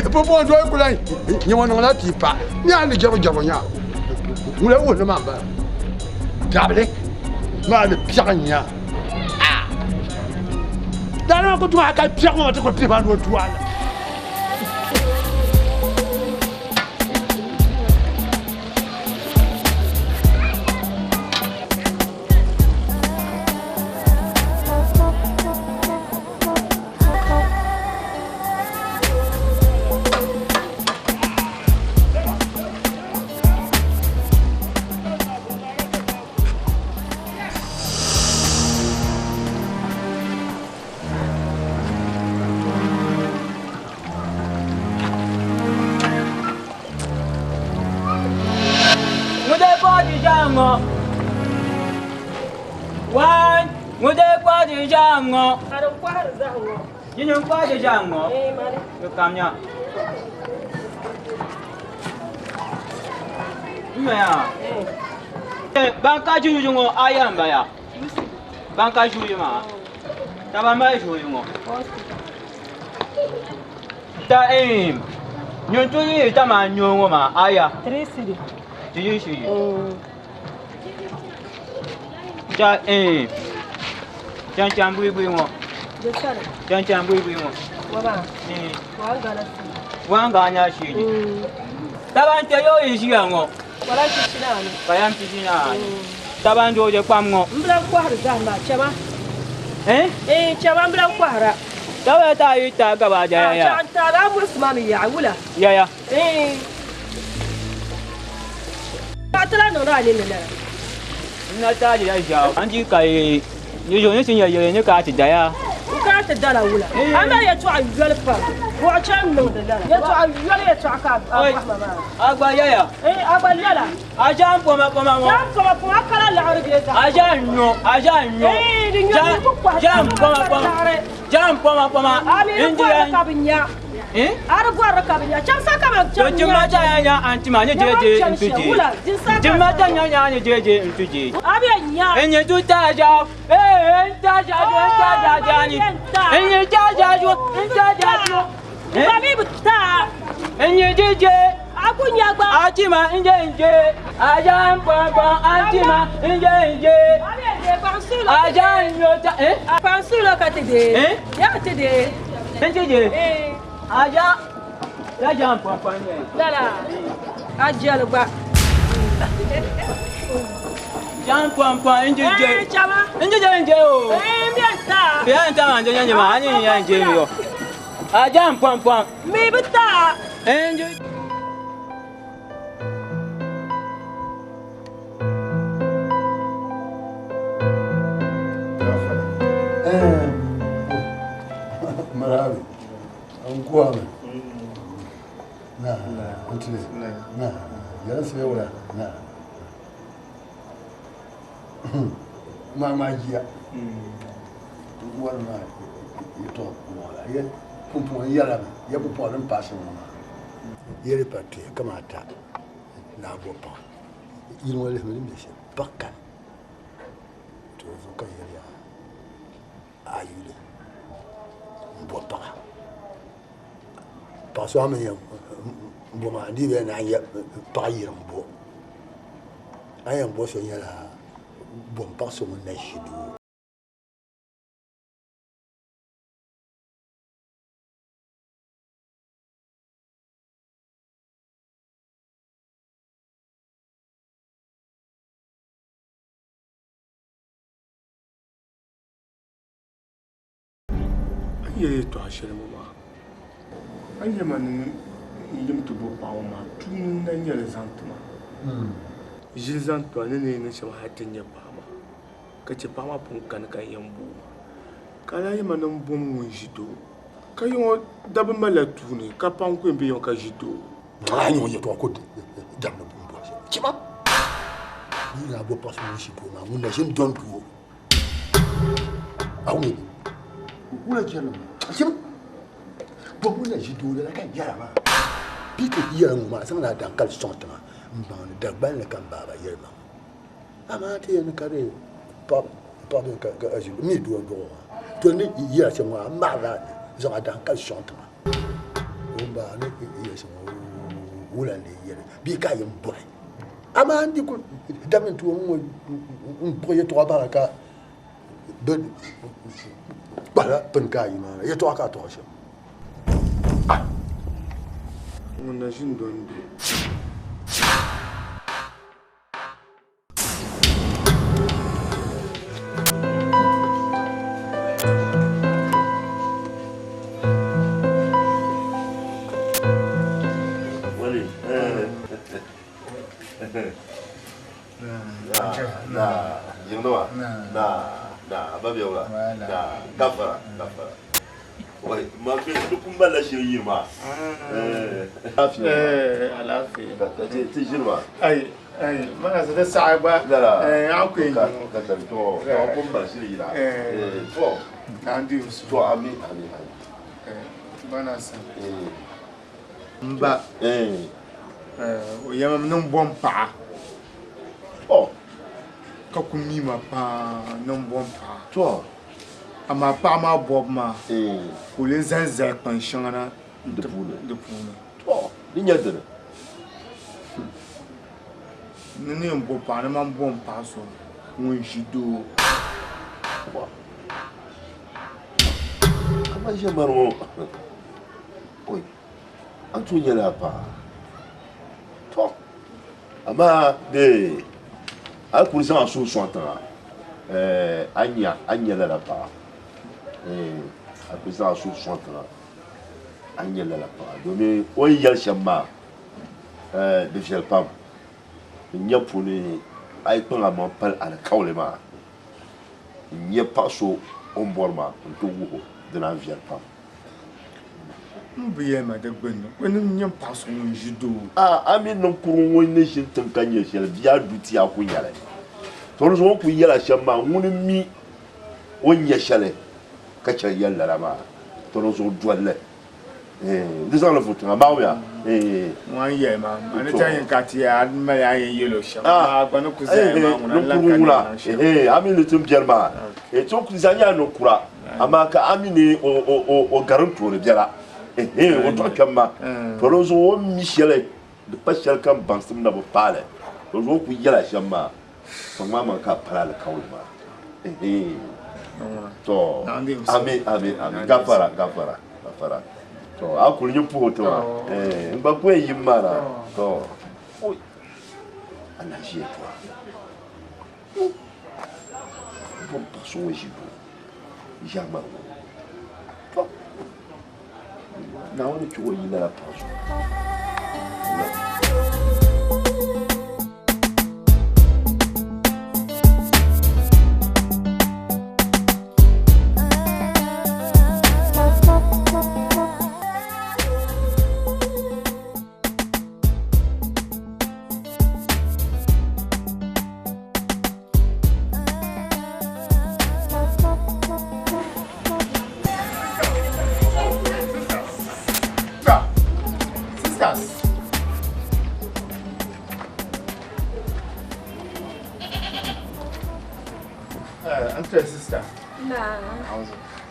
Pumpɔŋɔ doli ku lahi nyɛ ŋɔ niŋla pii pa ni a ni jɛbo jɛbo nya ŋuna wuhi ni maa m-bala dabili maa ni piɛɣu n-nya Daadama ku tuhi a ka piɛɣu ŋɔ ti ku pihi ma ni o tuhi a la. Ban ka ʒiya ŋɔ aya n bala ban ka ʒiya maa ka ban mali ʒiya ŋɔ ta nyun tu yi ta maa nyo ŋɔ maa aya ti yi shiri ta chan chan bui bui ŋɔ chan chan bui bui ŋɔ wan ga nya shiri ta ban kpɛ yo yi ʒiya ŋɔ Wala pishi ni anu. Paya pishi ni anu. Taba n dooje kpam ŋɔ. N bi lahi kɔhiri zahim maa chama. Eh? Eh, chama n bi lahi kɔhira. Taba ta yi ta gaba da ya. Ah, ta da burisi maa mi yaɣi wula. Ya ya. Eh. Paɣa ti lahi niŋdi a ninni lala. N na ta ya ʒiɛɣu. An di ka yi Ni zo ni ti nya yɛli ni ka a ti daya. N ka a ti dala wula? A mali yɛtɔɣa yoli pam. Buɣu chani niŋdi lala. Yɛtɔɣa yoli yɛtɔɣa ka a bɔhi ma maa. A gba yɛya. Ee, a gba lala. A ʒe n poma poma ŋɔ. Ʒe n poma poma, a kala laɣiri bee zaɣ. A ʒe n nyo, a ʒe n nyo. Ee, di nyo mi ku kɔhi. Ʒe n poma poma. Ʒe n poma poma. A mi di bɔrili ka bi nya. A di bɔrili ka bi nya. Chaŋ sa kaman chaŋ nya. Jimma ta ya nya anti ma ni je je n tu je. Jimma ta nya nya ni je je n tu je. A bɛ nya. N nyɛ tu ta ja. Ee n ta ja ju n ta ja ja ni. N nyɛ ta ja ju n ta ja ju. Ba mi bi ta. N nyɛ je je. A ku nya gba. A ti ma n je n je. A ja n pɔn pɔn anti ma n je n je. A bɛ je paɣa suulo. A ja n yo ta. Paɣa suulo ka ti dee. Ya ti dee. N ti je. A ja. Ya ja n pɔn pɔn nyɛ. Lala. A jɛli gba. Ja n pɔn pɔn n je je. Chama. N je je n je o. N bɛ ta. Bɛ n ta ma n je nyɛ ma a ni ya n je mi yo. A ja n pɔn pɔn. Mi bi ta. N je. Marabi, an kuwa na ntire na yɛrɛ sɛ wura na maa maa jia wari maa yɛtɔɣa wɔɣila yɛ pumpɔŋ yɛla mi yɛ pumpɔŋ din paasi ŋɔ maa yɛli pa tuya kamaa ta ni a bo paɣa yili ŋɔ lihimi din be shɛm paɣa kani to zuɣu ka yɛli yaa a yuli n bo paɣa paɣa so a mi yɛn bo maa di bɛ naan yɛ paɣa yiri n bo a yɛn bo so nyɛla bom paɣa so ŋun na ʒi doo. A ni yɛli yɛtɔɣa shɛli ŋɔ maa, a ni yɛli ma ni n yim ti bo paɣa ŋɔ maa, tuuni n-na nyɛ li zaŋ ti ma. Ʒili zaŋ ti ma ni ni yi niŋ shɛm hal ti nya paɣa maa, ka chɛ paɣa maa pun kani ka n yɛn bo o maa. Ka a lahi yɛli ma ni m bom ŋun ʒi doo, ka yi ŋɔ dabba malila tuuni ka paɣa ŋun ku yɛn be yiŋa ka ʒi doo. A ni ŋɔ yɛtɔɣa ku damdi bom bɔri shɛm. Chɛ ma! Yi ni daa bo paɣa so ŋun ʒi doo maa, ŋun na ʒini dɔni doo. A wum wula jɛrilim maa. Chɛ ma! Bom ŋun na ʒi doo lala ka yɛra maa. Peter yɛla ŋɔ maa, zaŋla a daŋkali sɔŋ tiŋa. M baŋ ni Dagbanli ka m baaba yɛli ma ŋɔ. Amaa ti yɛn ni ka di paɣa bɛ ka a ʒi mi doo n-dɔɣi o maa. To n ni yɛra shɛm ŋɔ a maɣirila a ni zaŋ a dahaŋkali sɔŋ tiŋa. O ba a ni yɛli shɛm ŋɔ wula n-lee yɛli bee ka a yɛn bɔhi. Amaa n di kuli dabindi ti o ŋ-ŋɔ n-kpuɣi yɛtɔɣa bahira ka bɛ kpahila pini ka a yi maa na yɛtɔɣa ka a tɔɣi shɛm. Ŋun na ʒi n-dɔni do. M ba o yɛma niŋ bom paɣa ka ku mi ma paa niŋ bom paɣa amaa paɣa maa bɔbu maa ka o lee zali zali kpan shɛŋa na di puuni. Di nyɛ dini? Ni ni yɛn bo paɣa ni man bom paɣa so ŋun ʒi doo. Amaa ʒiɛmani ŋɔ oi a ni tooi nyɛla a paɣa tɔ amaa dee a yi kuli zaŋ a suhu sɔŋ tiŋa a ni nya lala paɣa a kuli zaŋ a suhu sɔŋ tiŋa a ni nya lala paɣa domin o ni yɛli shɛm maa di viɛli pam n nya puuni a yi kpaŋ a maŋ pali alikauli maa n nya paɣa so o ni bɔri maa n ti wuhi o di naan viɛli pam. M bi yɛli ma di gbunni o ni nyɛ paɣa so ŋun ʒi doo. A a mi niŋkurugu ŋun ni ʒini tiŋ ka nya shɛli bia a du ti a ku nya li. To di zuɣu o ni kul yɛla shɛm maa ŋuni m-mi o ni nya shɛli ka chɛ yɛli lala maa. To di zuɣu doli li. Di zaŋli vu tiŋa Mawuya. Ŋun yɛli maa a ni tɛhi ka ti a mali a yɛn yɛl o shɛm amaa a gba ni ku zaya maa ŋuna n-lan ka ni niŋ shɛm. A mi ni ti biɛri maa ti ku zaa nyɛla niŋkura amaa ka a mi ni o garim tooni biɛla o dɔɣi kpɛm ma to di zuɣu o ni mi shɛli di pa shɛli kam baŋsim na bi paai li di zuɣu o ku yɛla shɛm maa Sɔŋ ka a pali alikauli maa. To, ami, ami, ami. Gafara, gafara, gafara. To, a kuli nyin puhi o ti ma. N gba ku yɛn yim maa na. To, oi, a na ʒi yɛltɔɣa. Bom paɣ so ŋun ʒi duu ʒiɛmani ŋɔ. To, Naawuni chɛ o yi lala paɣ zuɣu.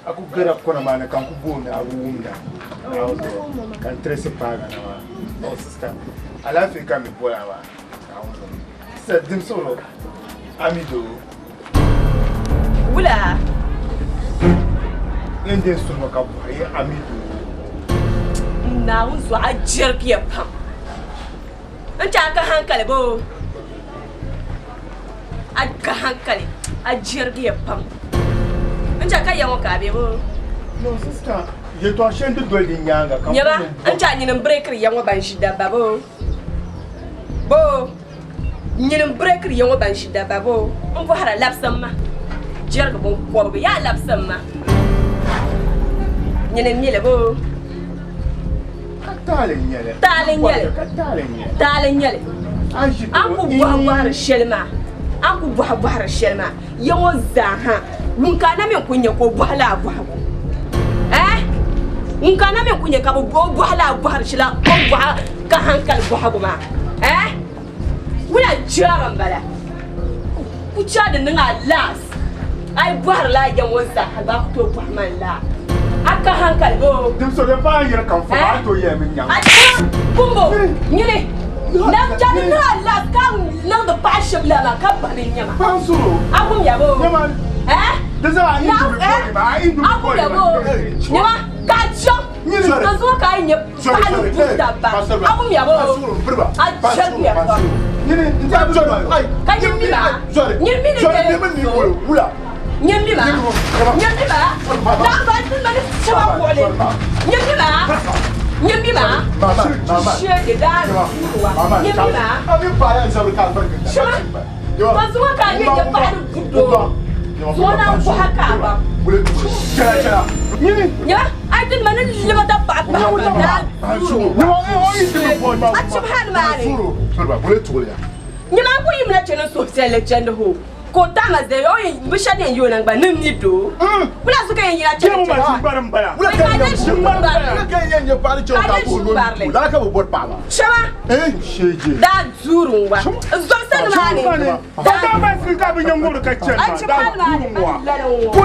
Aku gara kona maa ni ka n ku booni a bi wumda ka n tirisi paaga na maa oh sister alaafee ka mi bola maa Sister dimsoro amido Wula. N den suma ka bɔhi ye amido. Naawuni zuɣu a jɛrigiya pam. N ti a ka hankali boo? A ka hankali, a jɛrigiya pam. N ti a ka ya ŋɔ ka a be boo? No sister, yɛtɔɣ shɛli di doli di nyaaŋa ka n Nyama, ku yɛn n ti a nyini m-bireekiri ya ŋɔ ban ʒi dabba boo? Boo! Nyini m-bireekiri ya ŋɔ ban ʒi dabba boo? M bɔhira labisi ma jɛrigu biŋkɔbigu yaa labisi ma. Nyini m-mi li boo? Ka taali n-nyɛ li. Taali n-nyɛ li. Ka taali n-nyɛ li. Taali n-nyɛ li. A ʒi A ku bɔhi bɔhiri shɛli maa, a ku bɔhi bɔhiri shɛli maa, ya ŋɔ zaa ha, ŋun ka a na mi n-ku nya ka o bɔhi la a bɔhigu. Eh? Ŋun ka a na mi n-ku nya ka o bɔhi la a bɔhiri shɛli o bɔhi ka hankali bɔhigu maa. Eh? Wula jɛra m-bala. Ku chɛ di niŋ a laas. A yi bɔhiri la a ya ŋɔ zaa ha gba a ku tooi bɔhi ma n-laa. A ka hankali boo? Dim so din paai yɛri ka n fo maa, a tooi yɛli mi nyaŋ. A kumbo nyini nam chɛ di niŋ a laas ka niŋdi paɣa shibila maa ka bahi ni nyama. Paɣa suro. A gumya boo? Nyama. Eh? Di zaa a yi dubi bɔli ma, a yi dubi bɔli ma. A gumya boo? Nyama ka a chaŋ. Ka zuŋɔ ka a yi nya paɣa ni buri dabba, a gumya boo? A chɛrigiya pam. Ka nyini mi maa, nyini mi ni bɛ nyini mi maa, nyini mi maa, naɣiba ti mali shɛba kuɣili, nyini mi maa, nyini mi maa, shee daa ni tuuri wa, nyini mi maa, shɛba, ka zuŋɔ ka a yi nya paɣa ni buri doo, zuŋɔ naan kɔha ka a baŋ. Nyama, a yi ti ma ni lima da paɣa pahi ma daa tuuri wa, a chibi hali maa ni. Nyama, a ku yimina chani n suhupiɛlli chandi ho, ka o taɣi ma zaya, o yɛn bi shɛli yɛn yi o naŋgbani ni n mi doo. Wula zuɣu ka yɛn yina chani chandi? Wei ka a nyɛ ʒim barili. Ka a nyɛ ʒim barili. Shɛba daa duuri n wa. N zɔbisa ni maa ni. A chibi hali maa ni, a ni lala n wa.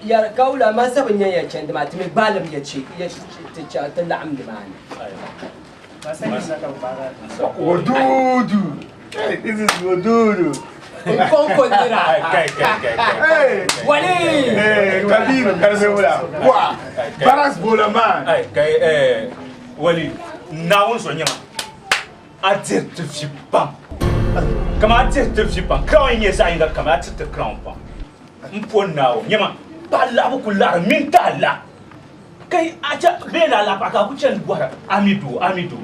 Yɛri ka wula man sa bi nya ya chandi maa ti mi gbaalim ya che ya ti chaŋ ti laɣim ni maa ni. Wadudu. Hey, this is Wadudu. N kɔŋko nira. Kai, kai, kai, kai. Hey. Wali! Hey, Kabiru Karfe Wula. Wa. Baras Bola man. Ai, kai, eh, wali, Naawuni so nyɛma. A diri ti vi pam. Kaman a diri ti vi pam. Crown yi nyɛ zaɣ yinga kaman a tiri ti crown pam. M po Naawuni nyɛma, paɣa laɣibu ku laɣiri mini ti a la. Kai a chɛ bee lala paɣa ka a ku chani bɔhira a mi doo, a mi doo.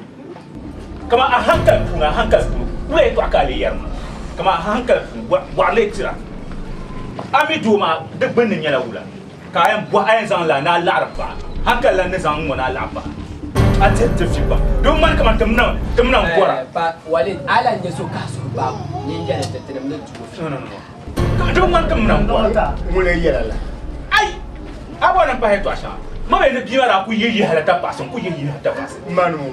Kaman a hankali puuni, a hankali puuni, wula yɛtɔɣa ka a lee yɛri maa? Kaman a hankali puuni, bɔhiri lee tira. A mi doo maa di gbunni nyɛla wula? Ka a yɛn bɔhi, a yɛn zaŋ la ni a laɣiri paɣa, hankali la ni zaŋ n-ŋɔ ni a laɣi paɣa. A diri ti vi pam. Di bi ŋmani kaman ti mi na n-bɔra. Pa Walid, a lan nyɛ so ka a suhu baabu nyin yɛli ti tinim ni di o vi. No, no, no. Di bi ŋmani ti mi na n-bɔra. Ŋuni n-yɛla la? Ai! A bɔri ni m pahi yɛtɔɣ shɛŋa? Ma mi ni bia maa daa ku yihi yihi la tapaɣisi, n ku yihi yihi la tapaɣisi. Man ŋɔ,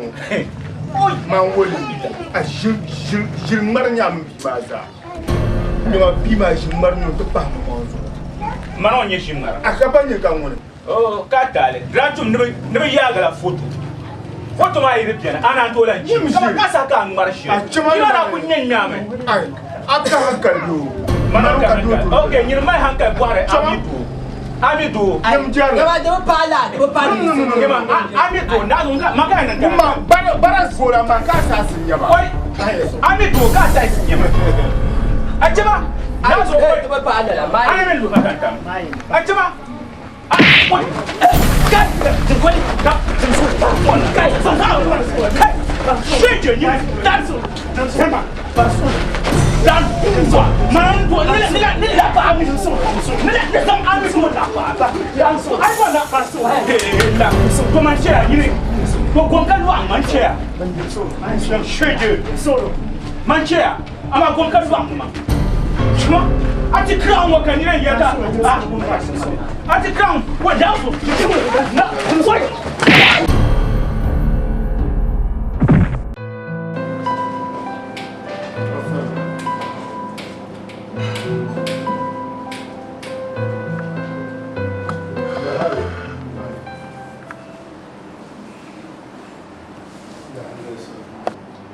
man woli, a ʒiri ŋmari nyaam m bia maa zaa. Nyama bia maa ʒi ŋmari ni o ti pahi ma maa zuɣu. Mani ŋɔ n-nyɛ ʒi ŋmara. A ka ba nyɛ ka ŋuni? Oh, ka taali. Di daa tum ni bɛ yaagi la foto. Foto maa yi di beni, a naan tooi lan ʒi. Kama ka saha ka a ŋmari shili. Bia maa daa kuli ŋme ŋ-ŋmaami. Ai, a ka hankali bee o? Mani ka hankali. Ok, nyini mali hankali bɔhiri a mi doo. A mi doo. Nyam jɛri. Nyama di bi paai la, di bi paai No, no, no, no. Nyama, a mi doo. Naa zuŋ, man ka yɛn niŋ Ma, bara zoola man ka a saɣisi nyama. Oi, a mi doo ka a saɣisi nyama. A chɛma, naa zuŋ, oi. Di bi paai lala, maa A ni mi luhi ma ka n tam. A chɛma. A ti crown ŋɔ ka nira yɛta a ti crown wa daŋ na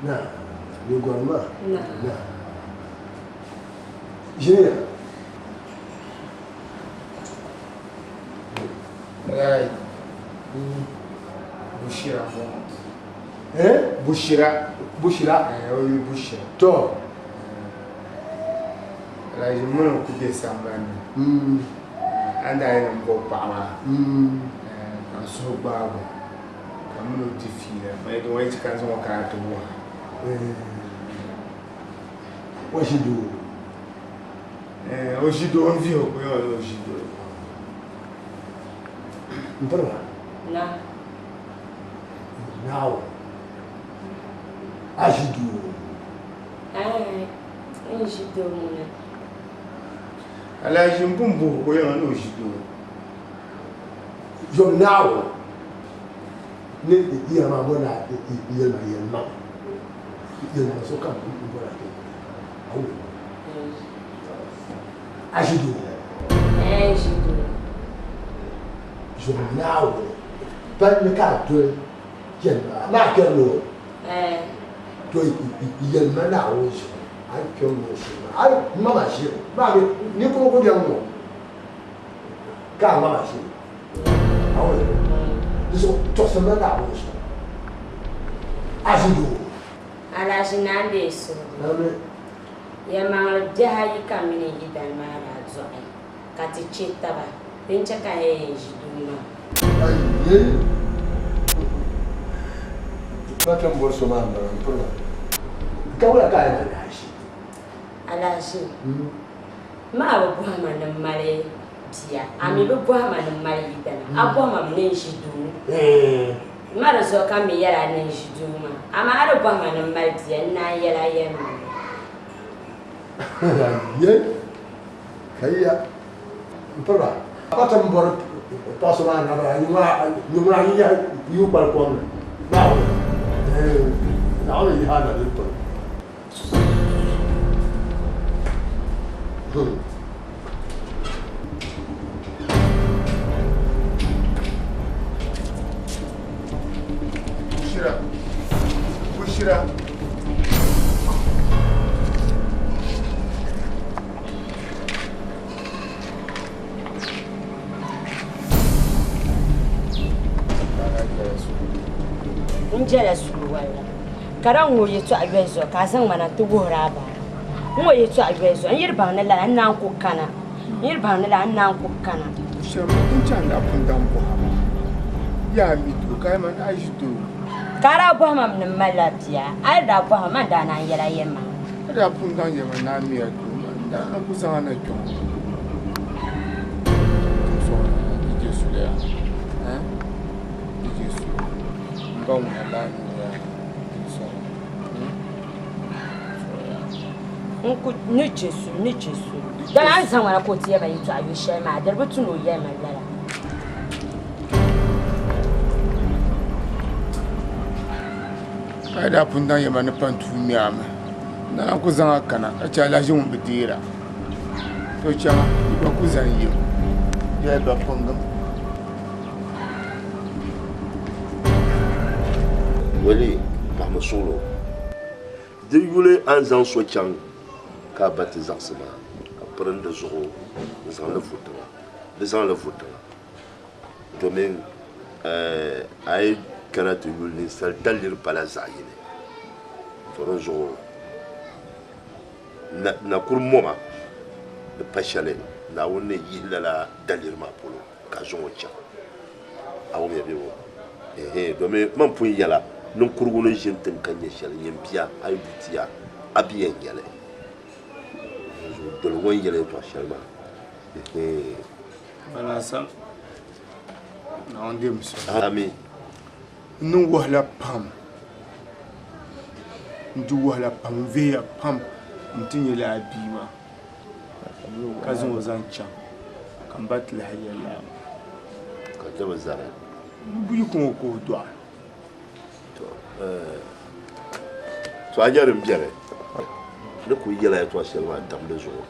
Na, ni gɔri maa. Na. Ʒiniya. Right. Bushira bɔŋɔ. Eh? Bushira. Bushira. Eh, o yi Bushira. To. Alhaji mini ku be sambani ni. A ni daa yɛn n bɔbi paɣa maa. Ka n suhu gbaagi o. Ka m mini o di fiila. Mali din o yi ti ka n zaŋ o kana ti wuhi a. O ʒi doo. Eh, o ʒi doo n vihi o ku yɛli ni o ʒi doo. M piriba. Na. Naawuni. A ʒi doo. Ai, n ʒi doo ŋuna. Alahaji m-pun buhi o yiŋa ni o ʒi doo. Zom Naawuni ni yɛli ma bɔ ni a yɛli ma yɛlimaŋli. Yɛlimaŋli sokam m-bɔri a ti a wum. A ʒi doo? Ɛɛn, n ʒi doo. Zom Naawuni palli ka a doli chani maa, amaa a kpɛrila o? Ɛɛn. To yɛlima Naawuni zuɣu a ni kpɛri o shɛm maa, a yi ŋma ma ʒiri maa mi ninkurigu ku bɛni ŋɔ ka a ŋma ma ʒiri. A wum li? Di zuɣu tɔɣisimi ma Naawuni zuɣu. A ʒi doo? Alahaji Naa n-deei suhigu. Amin. Yɛlimaŋli bihi ayi ka m mini n yidana maa daa dɔɣi ka ti chɛ taba, din chɛ ka n yɛn ʒi duu maa. Ayi! Pa ti ni bɔri so maa m-bala, m-piri ba. Ka wula ka a yɛn mali alahiʒi? Alahiʒi? M ma bi bɔhi ma ni m mali bia, a mi bi bɔhi ma ni m mali yidana, a bɔhi ma mi ni n ʒi duu. M ma di zuɣu ka m mi yɛl a ni n ʒi duu maa, amaa a di bɔhi ma ni m mali bia, n naan yɛl a yɛlimaŋli. Ayi! Kaiya! M piri ba. Pa ti ni bɔri paɣ so maa nabaya, nyuŋ a yi yahi yi kpali kom ni. Naawuni, Naawuni yihi a na din piri. Bushira, Bushira. N jɛla suli walla ka di ŋɔ yɛltɔɣa yoli zuɣu ka a zaŋ ma na nti wuhiri a baa n ŋɔ yɛltɔɣa yoli zuɣu n yi di baŋ ni lala n naan ku kana n yi di baŋ ni lala n naan ku kana. Shɛm n chaŋ daa pun daŋ bɔha maa yaa mi doo ka a yɛli ma ni a ʒi doo. Ka a daa bɔhi ma mi ni m malila bia a yi daa bɔhi ma man daa naan yɛl a yɛlimaŋli. A daa pun daŋ yɛli ma ni a mi a doo maa n daa na ku zaŋ a na kpe ŋɔ. Di je suli ya di je suli m ba ŋuna laa ni ya di sɔŋ N ku ni je suli ni je suli dama a ni zaŋ ma na ka o ti yɛli ma yɛltɔɣa yu shɛli maa di bi tu ni o yɛli ma lala. A daa pun daŋ yɛli ma ni pa n-tuui ŋme a mi. N daa ku zaŋ a kana ka chɛ alahiʒi ŋun bi deera. To chaŋ yi gba ku zani yim. Yɛli ba pɔŋgim. Wali pahimi suɣilo. Di yuli a ni zaŋ so chaŋ ka a ba ti zaɣisi maa, ka pirin di zuɣu n-zaŋ li vu tiŋa. Di zaŋ li vu tiŋa domin a yi kana ti yuli ninsal daliri pala zaɣ yini. To di zuɣu nakuri moma di pa shɛli Naawuni ni yihi lala daliri maa polo ka zaŋ o chaŋ. A wumya bee o? Ɛhɛn, domin man pun yɛla ninkurigu ni ʒini tiŋ ka nya shɛli, nyin bia a yi du tia a bi yɛn nya li. Doli o ni yɛli yɛltɔɣa shɛli maa. Ɛhɛn. Balaasa, Naawuni deemi soli. Amin. N niŋ wahala pam, n di wahala pam, n vihiya pam nti nya lala bia maa ka zaŋ o zaŋ chaŋ ka m ba ti lahi yɛli lala maa. Ka ti bi zani. Buyi ka o ka o dɔɣi. To a nya din beni ni kuli yɛla yɛtɔɣ shɛli maa tam di zuɣu.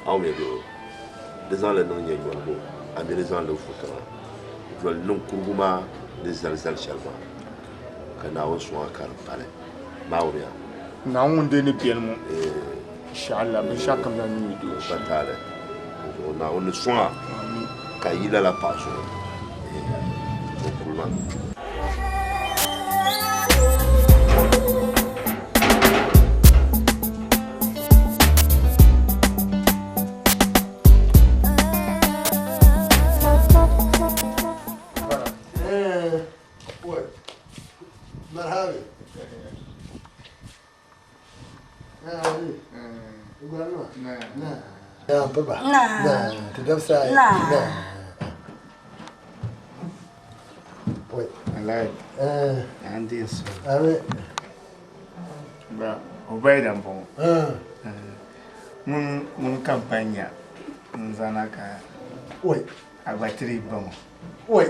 A mi bɛ di zaŋ li niŋ nyɛ nyɔrigu, a mi di zaŋ li vu tiŋa doli niŋkurugu maa ni zali zali shɛli maa, ka Naawuni sɔŋ a ka di pali. Naawuni ya. Naawuni ŋun deei ni beni ŋɔ, inshallah binshɛɣu kam zaa niŋmi doo Pa taali. Dinzuɣu Naawuni ni sɔŋ a ka a yi lala paɣa zuɣu. O kuli maa. Ubaida m-bɔŋɔ. Ŋun ka m pa nya n-zana ka a gba tiri ba ŋɔ. Oi!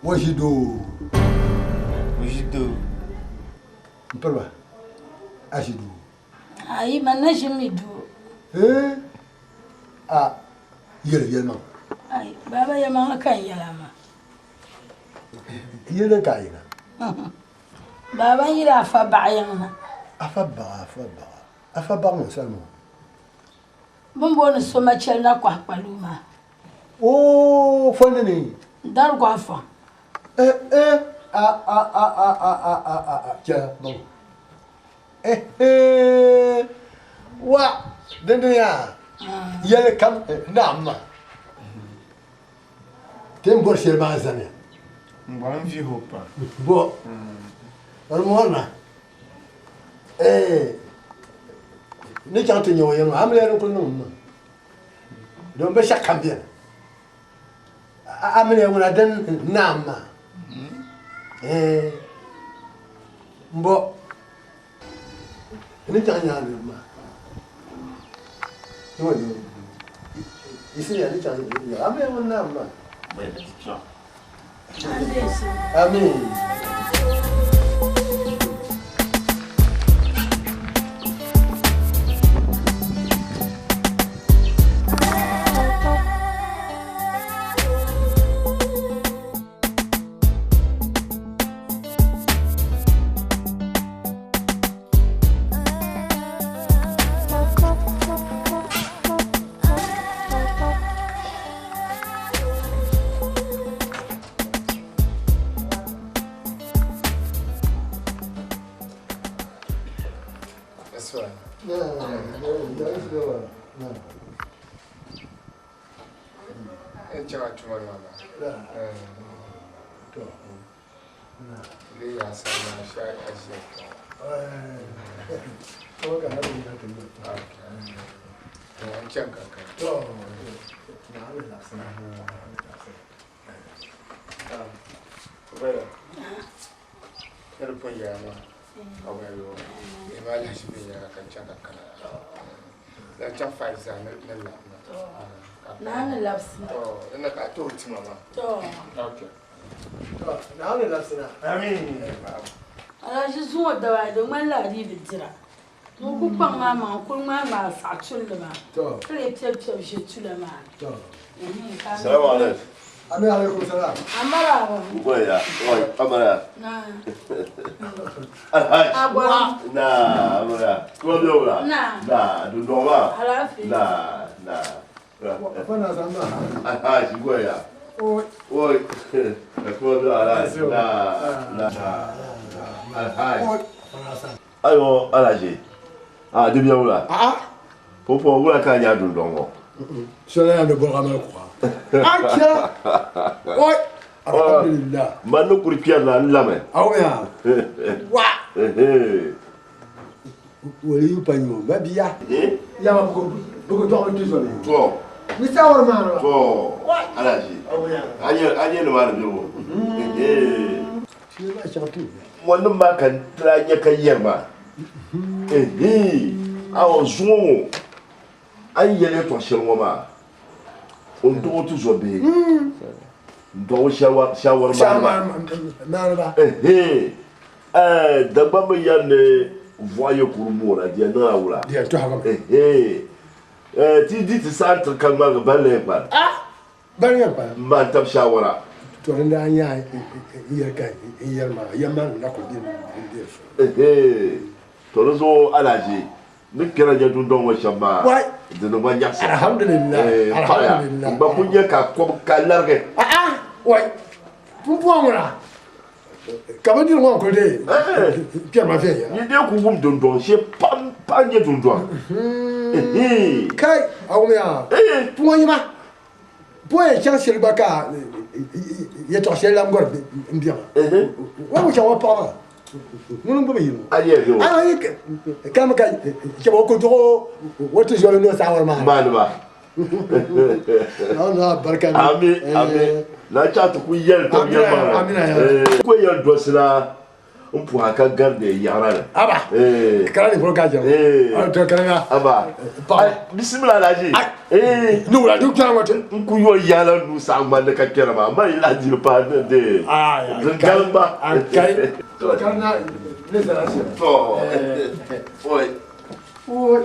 O ʒi doo. O ʒi doo. M piriba, a ʒi doo. Ayi, man na ʒi mi doo. Ee, a yɛli yɛlimaŋ. Ayi, baaba yɛlimaŋli ka n yɛl a maa. Yili din ka a yina? Baaba n yili Afa baɣa yiŋ na. Afa baɣa, Afa baɣa. Afa baɣa ŋɔ salima ŋɔ. Bɛ ni booni so Machɛli na kɔhi kpaluu maa. Oo, fɔndi ni? Dari kɔhi fɔŋ. Eh, eh, a, a, a, a, a, a, a, a, a, chɛla baŋ. Eh, eh, wa, dindin yaa, yɛli kam naam maa. Ti ni bɔri shɛli maa zaniya. M bɔri n vihi o pam. Bɔ? Di mɔri na. Ee, ni chaŋ ti nya o yiŋa, amiliya ni kuli niŋ m ma. Domin binshɛɣu kam beni. Amiliya ŋuna din naam maa. Ee, m bɔ. Ni chaŋ nya a niriba maa. Yiɣisiya ni chaŋ nya amiliya ŋun naam maa. Amin. Alahichi zuŋɔ dabaa di ŋmanila a dii bi dira. Ŋun ku kpaŋ maa maŋa n-kul ŋmaai ŋmaai saɣi tulli maa, ka lee piɛbipiɛbi ʒe tula maa ni. Salamu alaikum. Amin alaikum salam. Amara. Goya, oi, amara. Na. Alhaji. Agwara. Na, amara. Kuma biyo wula. Na. Na, dundɔŋ maa. Alaafee. Na, na. Fana zama. Alhaji goya. Oi. Oi. Kuma biyo alhaji. Na, na. Alhaji. Oi. Ayo, alhaji. Ah, di biyo wula. Ah. Popo wula ka nya dundɔŋ ŋɔ. Sɔla ya ni bɔrga mali kuɣa. Acha. Oi. Alhamdulillah. Man ni kuri kpɛri na n lami. Awo ya. Wa. Wali yu pa nyo ba biya. Ya ma bugo bugo dɔgɔ ti zɔli. To. Ni sawar ma ra. To. Alhaji. Awo ya. Anye anye ni ma ni biyo. Shi ba shi tu. Wannan ma kan tira nya kan yɛri ma. Awo zuŋɔ ŋɔ a yi yɛli yɛltɔɣa shɛli ŋɔ maa o ni dɔɣi o tizɔ bihi n dɔɣi o shawari maaniba. Dagbamba yɛri ni vɔɣu yɛ kuri moora di yɛn niŋla wula. Di yɛn tɔhigimi. Ti di ti saha n-tiri ka ŋmaligi balli yɛn kpari. Bani yɛn kpari. M ma n-tabi shawara. To din daa nyɛ yɛli ka n yɛri maa yɛm maa na kuli bɛ n bɛ so. To di zuɣu Alhaji ni kpɛra nyɛ dundɔŋ ŋɔ shɛm maa di niŋ ma nyaɣisim. Alhamdulillah. Paɣaya n gba kuli nyɛ ka kom ka larigi. A'a wai pumpɔŋ ŋuna ka bindiri ŋɔ n kuli dee kpɛri ma viɛnyɛla. Ni dee ku wum dundɔŋ shee pam paɣa nyɛ dundɔŋ. Kai a wumya puŋɔ yima Bɔ yɛn chaŋ shɛli gba ka yɛtɔɣ shɛli lan gɔri m bia maa. O ni chaŋ o paɣa maa ŋuni n-gbubi yino. A yi kami ka chɛ o ku duɣ o tizɔli ni o saɣiwari maa. Maaniba. Naawuni niŋ a barika ni. Ami, ami. Na chaŋ ti ku yɛli tɔbu yɛlimaŋli. Amina ya. Ku yɛn dolisi la n puha ka gari de yaɣara ni. Aba. Eh. Kala ni polo ka jɛm. Eh. To kala na. Aba. Paɣa. Bisimila Alhaji. Eh. Ni wula du kpɛra ŋɔ ti. N ku yɔ yaala nuu saɣim ŋmanni ka kpɛra maa ma yi lahi diri paai ni de. Din galim ba. An kai. To kala na ne zara se. To. Oi. Oi.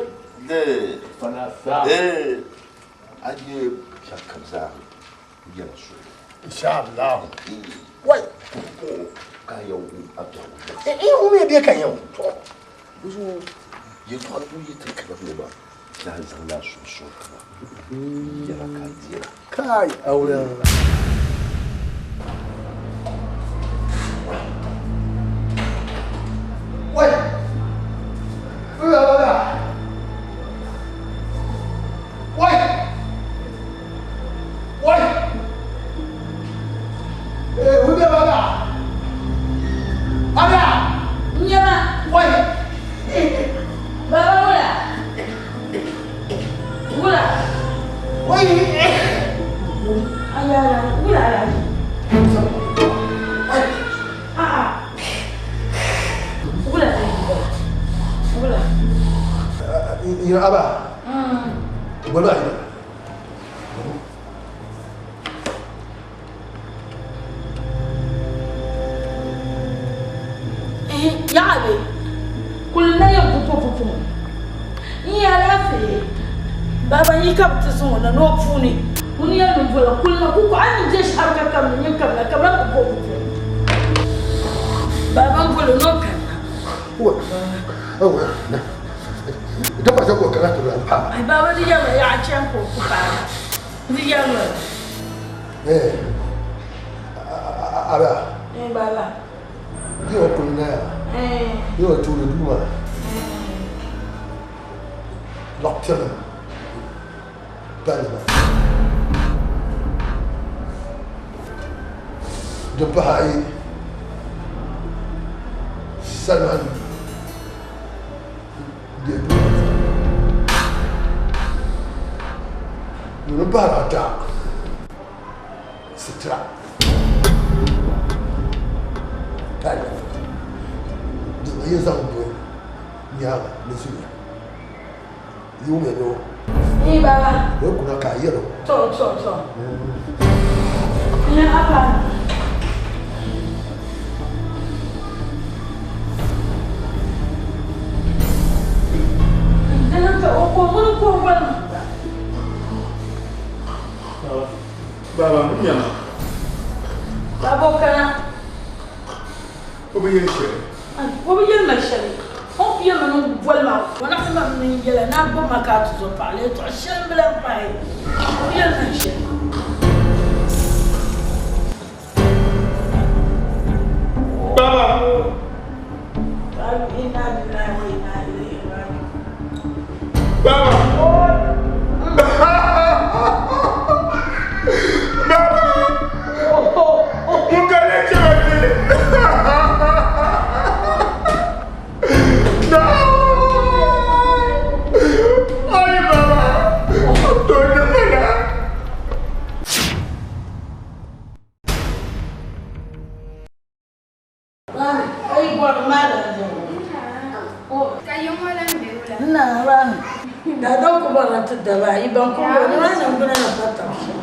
De. Fana sa. Eh. A nyɛ shɛli kam zaa yɛla so. Insha Allah. Wai. Ka yɛ wu a biɛhigu. Eh, eh, ŋun mi bɛ ka yɛ. To. Zuɣu yɛltɔɣa ni yi ti kana ŋɔ maa daa zaŋla a suhu sɔŋ tiŋa yɛla ka deera. Kai auren. Wai. Wai. Wai. Eh, wanda baba. Baba. Nyama. Wai. Baba wula. Wula. Wai. Ayala, wula Alhaji. A'a. Wula Alhaji. Wula. Ina aba. Wala ina. Yaɣali kuli na yɛn ku pupu n nyɛ alaafee baba yi ka bi ti zaŋ o na ni o puuni ŋuni yɛn niŋ bola kuli na ku a ni je shɛri ka kam ni nyɛ kamina ka bi ku pupu baba n bolo ni o kanna ai baba di yɛli yaɣa chɛn ka o ku paai di yɛli Aba. Baba. Yóò kuli na yóò tuuli duu maa lɔɣu piɛlli palli din pahi ayi salima n bɛ duu maa puuni din pahari ata sitira palli di yi zaŋ do nyaanga ni zuya yi wumya ni o Ni baba. o kuna ka a yɛlo To to to. Ina apa. Ina ka o ko mun ko wal. Baba, n nyama. Baba o kana. O bi yɛli shɛli. O bi yɛli ma shɛli. O ku yɛli ma ni n boli ma. O naɣisi ma ni n yɛla ni a gbubi ma ka a ti zo paɣili yɛltɔɣa shɛli m-bi lahi pahi. O bi yɛli ma shɛli. Baba! Inna lillahi wa inna ilayhi raji'un. Baba! Baba! Mun ka ne cɛ ka di? Ayi baba! To ne fana. Ai bɔri maa la Ka yiŋɔ lan be wula? Nna rani. Daadam ku bɔrila ti daba ayi ban ku bɔri ni maa niŋ bini na pa tab shɛm.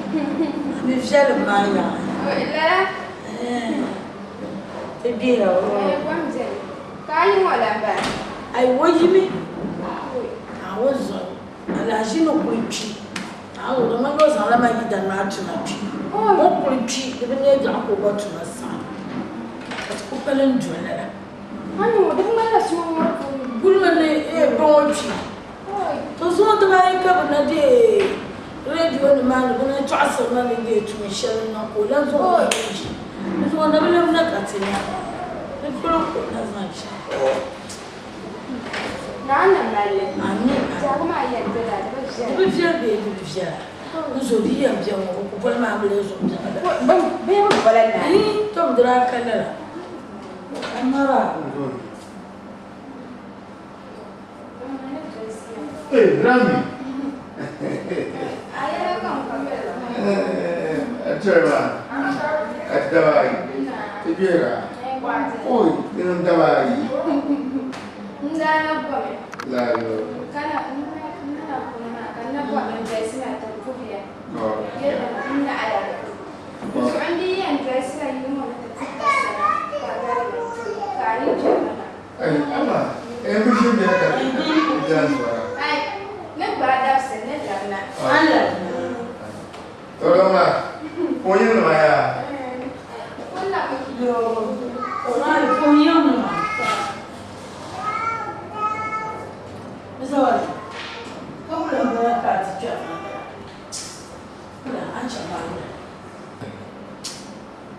Bi viɛlim maa yaɣi. Lala? Ti bihira o. Kom beni. Ka a yiŋɔ lan bala? Ai o yimi. A o zuɣu. Alahaʒi ni kuli kpi. A o di ŋmanila o zaŋla ma yidana maa tuma kpi. O kuli kpi di bi neei biɛɣu ka o gba tuma saɣim. Ka ti ku pali n-doli lala. Gulima ni bɛ ŋɔ kpi. To zuŋɔ dibaayi ka bɛ na deei radio nim maa ni bɛ na tɔɣisiri ma ni deei tuun shɛli n-niŋ ka o lan zaŋ o maŋ ʒi. Di zuɣu na bi labina ka ti nya. Di polo ka o na zaŋ chaŋ. Ami. Di bi viɛli bee di bi viɛla. N zo di yɛn bɛ ŋɔ ku boli maa bi lee zuɣu biɛɣu la. Ii, tom di daa ka lala. Amara. Hey, Rami. Eh, Trevor. Atawai. Ibiera. Oi, di niŋ daba ayi. N daa na bɔmi. Lalo. Ka na n na kuni maa ka n na bɔri ni n dolisi na ti puhiya. Yɛli n naɣila. Zuɣu n dii yɛn dolisila yili ŋɔ ni ti puhi ba sala ka garigi ka a yi kpɛri na maa. Ai, ama, eh, bi ʒi bɛ ka dan zɔra. Ai, ni gbaai dabisili ni labina. To dama, o yiŋnima yaa?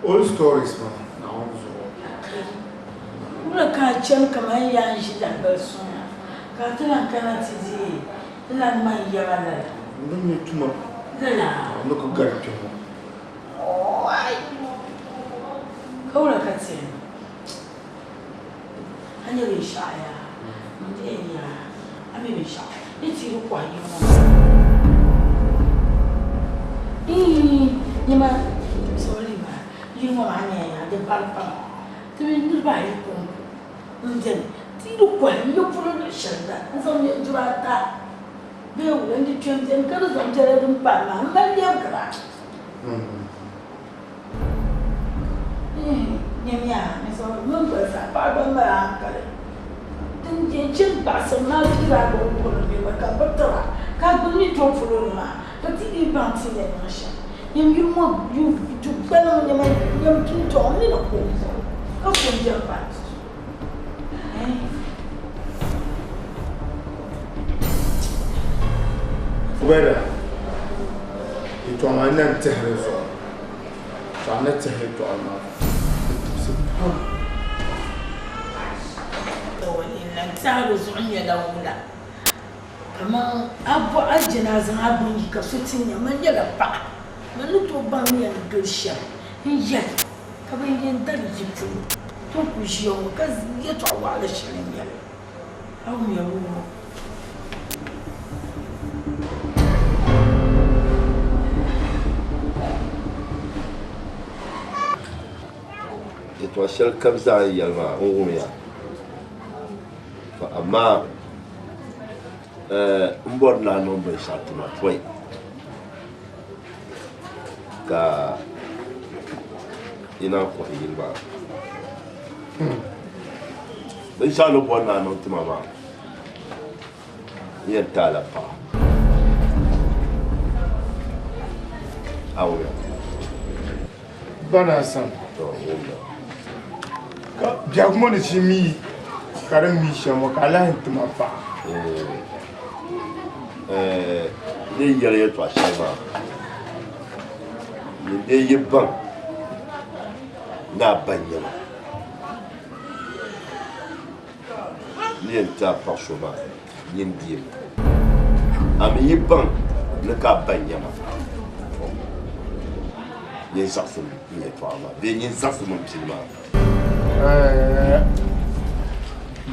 Old stories maa, Naawuni zuɣu. Wula ka a chani kaman yaa n-ʒi lahabali suŋ na, ka a ti lan kana ti deei n lan ŋma n yaba lala? N bi nya tuma Lala. N ni ku gari kpe ŋɔ. Ka wula ka ti yɛn niŋ? A nya binshɛɣu yaa? M di yɛn nya a mi binshɛɣu ni ti yi kɔhi yi ŋɔ maa. Iin, nyama, sorry maa, yi ŋɔ maa nyɛla yaa di bari pam. Ti mi niriba ayi kɔŋko m-beni ti yi di kɔhi n-yi polo luɣ shɛli da n-zaŋ nyɛ duri ata bee wula n-di kpe m-beni ka di zaŋ biɛla din pahi maa m-mali lɛbigira. Nyamiya, ninsal mini gbalisa paɣa gba mali hankali. Din yɛn chɛ n-gbaɣisiri maa piiri a gbubi polo ni gba ka bɛ tir a, ka a gbubi mi do polo ni maa ka ti yi baŋ ti ni yɛn niŋ shɛm. Nyam yuli ŋɔ yu du gbaliŋ nyama nyam tuntɔŋ m mi ni ku ka so n-beni pa ti zuɣu. Ubaida, yɛtɔɣa maa n na n-tɛhiri zuɣu, to a ni tɛhi yɛtɔɣili maa di tibisi pam. N na n-tɛhiri zuɣu nyɛla wula? Kaman a bɔh a je ni a zaŋ a bini yi ka so ti nya, man nyɛla paɣa, man ni tooi baŋ ni yɛn doli shɛm n-yɛli ka bɛn yɛn dari yi polo ton ku ʒiya ŋɔ ka yɛtɔɣ wɔɣila shɛli n-nyɛ li. A wumya wuhibu. Yɛtɔɣ shɛli kam zaa n yɛli maa, n wumya. Amaa m bɔri ni a niŋ binshɛɣu ti ma pɔi ka yi naan kɔhi yili maa. Binshɛɣu ni bɔri ni a niŋ ti ma maa, n yɛn ti a la paɣa. A wumya? Ba naa sani. Ka biɛhigu ŋɔ ni ʒi mi ka di mi shɛm ŋɔ ka a lahi ti ma paɣa. N ni yɛli yɛltɔɣa shɛli maa, nyin dee yi baŋ ni a ba n-nyɛ ma, n ni yɛn ti a paɣ so maa, nyin deemi. A mi yi baŋ ni ka a ba n-nyɛ ma, tɔ, nyin zaɣisim n yɛtɔɣa maa bee nyin zaɣisim m pini maa. Ɛɛh!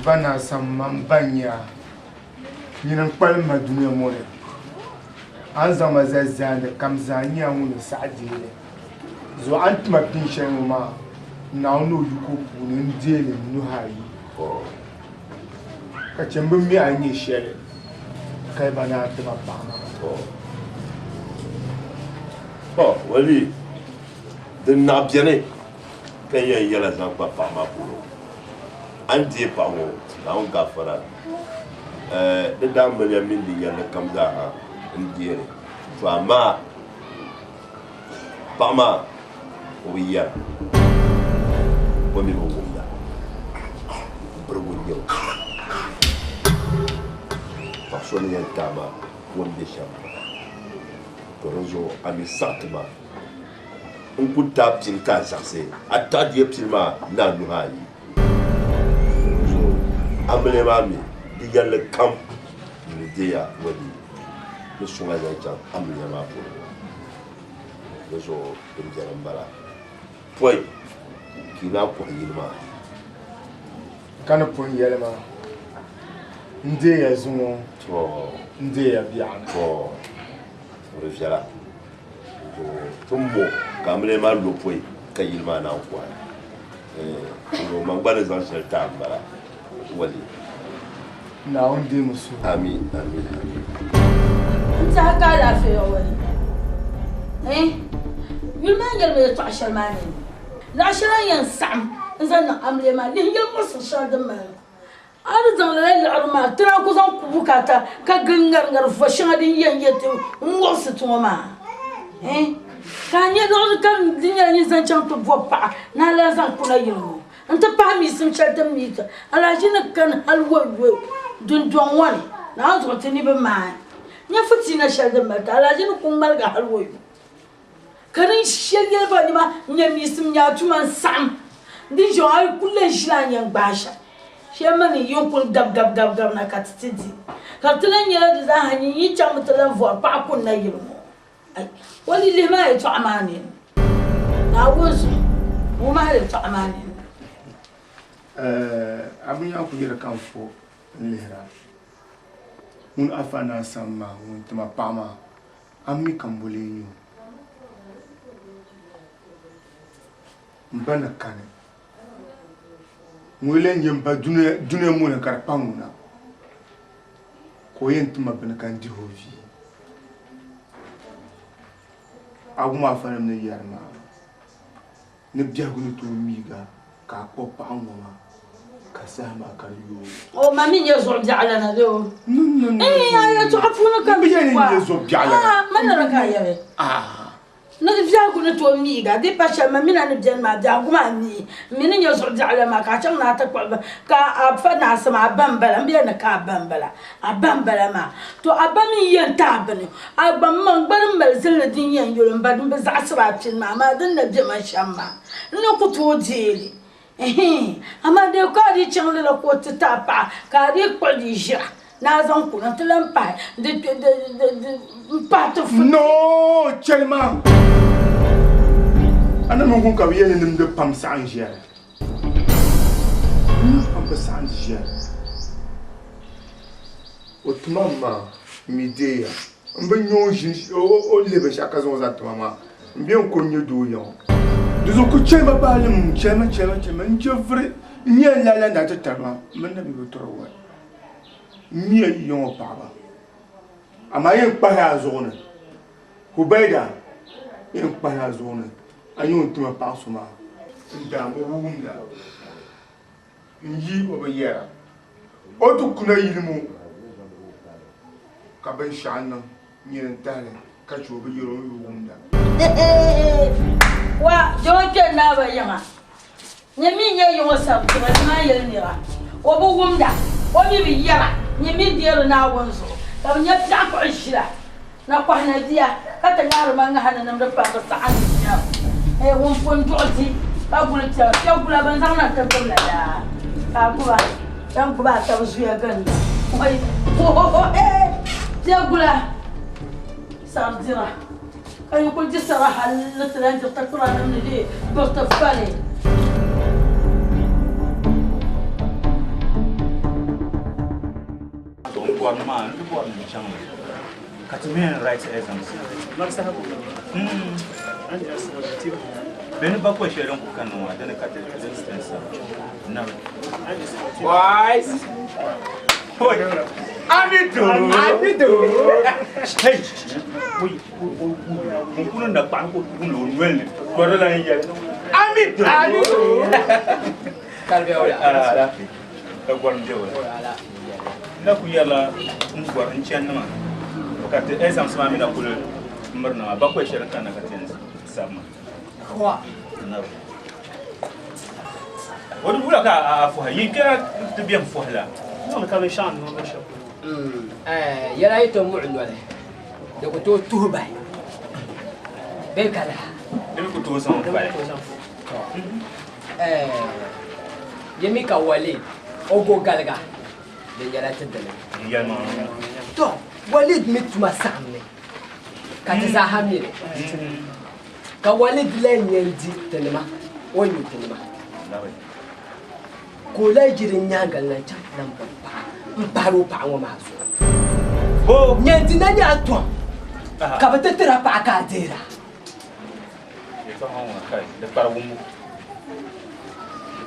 Ba naa Samma m ba n-nyɛ a, nyini n-kpalim ma dunia ŋɔ ni. A ni zaŋ ma zali zaandi kam zaa n-nyɛ a ŋun ni saɣi deei li. Zuɣu a ni ti ma pin shɛli ŋɔ maa, Naawuni ni o yiko puuni n deei li n nuhi ayi. Ka chɛ m bi mi a ni nyɛ shɛli ka yi ba naan ti ma paɣa maa. Tɔ! Wali, din naɣ beni ka n yɛn yɛl a zaŋ kpa paɣa maa polo, a ni deei paɣa ŋɔ, Naawuni gaafara, di daa maliya mini di yɛlli kam zaa ha n deei li. Tɔ amaa paɣa maa o bi yɛra, o mi bi wumda, birigu n-nyɛ o. Paɣ so ni yɛn ti a maa, o ni be shɛm m-bala. To di zuɣu a mi saɣi ti ma n ku ti a pini ka a zaɣisi a taɣi deei pini maa ni a nuhi ayi. Di zuɣu amiliya maa mi di yɛlli kam ni deei a wali ni suŋ a zaŋ chaŋ amiliya maa polo. Di zuɣu din beni m-bala, pɔi ka yi naan kɔhi yili maa. Ka ni pun yɛli ma, N deeya zuŋɔ, n deeya biɛɣuni. Tɔ! Di viɛla. Ti ni mo ka amiliya maa lo pɔi ka yili maa naan kɔhi. O man gba ni zaŋ shɛli ti a m-bala. Wali. Naawuni deemi suhu. Amin, amin, amin. N tɛha ka alaafee ya wali. Eh? Yuli maa nyɛla bɛ yɛltɔɣa shɛli maa ni. Laɣ shɛli a ni yɛn saɣim n-zaŋ niŋ amiliya maa lihi yɛli muɣisir shɛli din mali ŋɔ. A ni zaŋ lala liɣiri maa ti daa ku zaŋ ku bukaata ka gili ŋariŋari vo shɛŋa din yɛn yɛ ti n-muɣisi ti ŋɔ maa. Eh? Ka a nya liɣiri ka di nyɛla nyin zaŋ chaŋ ti bo paɣa ni a lahi zaŋ kuna yili ŋɔ nti pahi miisim shɛli ti ni mi ti alahichi ni kani hal wɔyɔi dundɔŋ ŋɔ ni, Naawuni zuɣu ti ni bi maai nya fitiina shɛli din mali ti alahichi ni ku ŋmaligi hal wɔyɔi. Ka din shɛli yɛli ba nima n-nyɛ miisim nya a tuma n-saɣim di ʒiɛŋ a yi kul lan ʒili a ni yɛn gbaai shɛm. Shɛm mi ni yi kul gab gab gab gab na ka ti ti di. Ka di ti lan nyɛla di zaa ha nyin yi chaŋmi ti lan vɔri paɣa kunna yili ŋɔ. Ai, o ni lihi maa yɛtɔɣa maa nini. Naawuni zuɣu, wum a yɛtɔɣa maa nini. A bi nya ku yɛli ka n fo n-lihira ŋun afa naa sani maa ŋun tima paɣa maa. A mi ka m bo lee nyɛ o? M ba ni kani. Ŋuni lee nyɛ m ba dunia ŋɔ ni ka di pa ŋuna? Ka o yɛn ti ma bini ka n dihi o vi. A wum afanim ni yɛri maa? Ni biɛhigu ni tooi miiga ka a kpuɣi paɣa ŋɔ maa ka saha maa ka di yooi. O ma mi nyɛ zuɣu biɛɣu lana bee o? Ɛɛn, a yɛltɔɣa puuni ka M bi yɛli n nyɛ zuɣu biɛɣu lana. Aa, man ni ka a yɛli. Ni di biɛhigu ni tooi miiga, di pa shɛli ma mi na ni beni maa biɛhigu maa mii. M mi ni nyɛ zuɣu biɛɣu lana maa ka a chaŋ ni a ti kpuɣi ba ka a fa naasi maa a ba m-bala, m bi yɛli ni ka a ba m-bala. A ba m-bala maa. To a ba mi yɛn ti a bini. A gba m maŋ gba ni mali zilinli din yɛn yoli m ba din bi zaɣisiri a pini maa, amaa din na be ma shɛm maa, n ni ku tooi deei li. Ɛhii! Amaa dee ka a dii chaŋ lala ka o ti ti a paɣa, ka a dii kpuɣi di ʒira ni a zaŋ kuna nti lan pahi di, di, di, di, di, m-pahi ti futi. Noo! Chɛli ma! A ni mini ŋun ka bɛ yɛli ni nimdi pam saɣim ʒiɛri. N pam bi saɣim ʒiɛri. O tuma maa mi deeya. M bi nya o ʒini o ni lihi binshɛɣu ka zaŋ o zaŋ ti ma maa. M be n ko n-nyɛ doo ya ŋɔ. Di zuɣu ku chɛli ma baalim, chɛli ma, chɛli ma, chɛli ma. N je vuri, n nya n lala na ti tari ma, m mini na bi bi tɔri wali. M mi ya yi ya ŋɔ paɣiba. Amaa yɛn kpahi a zuɣu ni. Hubaida yɛn kpahi a zuɣu ni. A nyɛ ŋun tima paɣa so maa. N daa bi wumda n yi o binyɛra. O ti kuna yili ŋɔ ka binshɛɣu niŋ nyini n-tahili ka chɛ o bi yɛri o ni yi wumda. Wa doo kpe Naaba yiŋa. Nyɛ mi nyɛ yiŋɔ sabitira ni maa yɛli nira o bi wumda o mi bi yɛra nyɛ mi deeri Naawuni zuɣu ka bi nya piɛɣu kpuɣi ʒila na kɔhi na bia ka ti ŋahiri ma ŋaha ni nimdi pam bi saɣim biɛɣu eh ŋun pun duɣi di ka guli piɛɣu piɛɣu gula bin zaŋ na n-ti gbubi la daa ka a gbuba bɛn gbubi a tabi zuya gindi oi hohoho eh piɛɣu gula sari dira. Ka yi kul di sara hal ni ti lan diri takuranim ni leei biriti fali. To n bɔri ni maa n di bɔri ni n chaŋ li ka ti mi yɛn write exams. Bɛ ni bakɔi shɛli din kuli kanna maa dini ka ti ti nam. Boys! Oi! Amido! Amido! Hey! Oi! Ŋun kuli na kpahi ko wumdi o noli ni ka di lan yɛli Amido! Amido! Alaafee. Ka gɔrim be o la. N na kuli yɛrila n gɔri n chani maa ka ti exams maa mi na kuli mirina maa bakɔi shɛli kanna ka ti yɛn sabi maa. O di wula ka a fɔhi yi kpɛra ti bɛn fɔhi la. Niŋdi ka binshɛɣu niŋ binshɛli polo. Yɛla yi ti muɣi noli, di ku tooi tuhi bahi bee ka lahi. Di mi ku tooi zaŋ bahi. Yi mi ka Walid o go galiga di nyɛla ti dini. To Walid mi tuma saɣimmi ka ti zaaha mi li. Ka Walid lahi nya n-di tinima, o ni nyu tinima, ka o lahi yi di nyaaŋa n-lan chaŋ ti lan bɔri paɣa m-pahiri o paɣa ŋɔ maa zuɣu. Nya n-di na nyɛla tom ka bɛ ti tir a paɣa ka a deer a.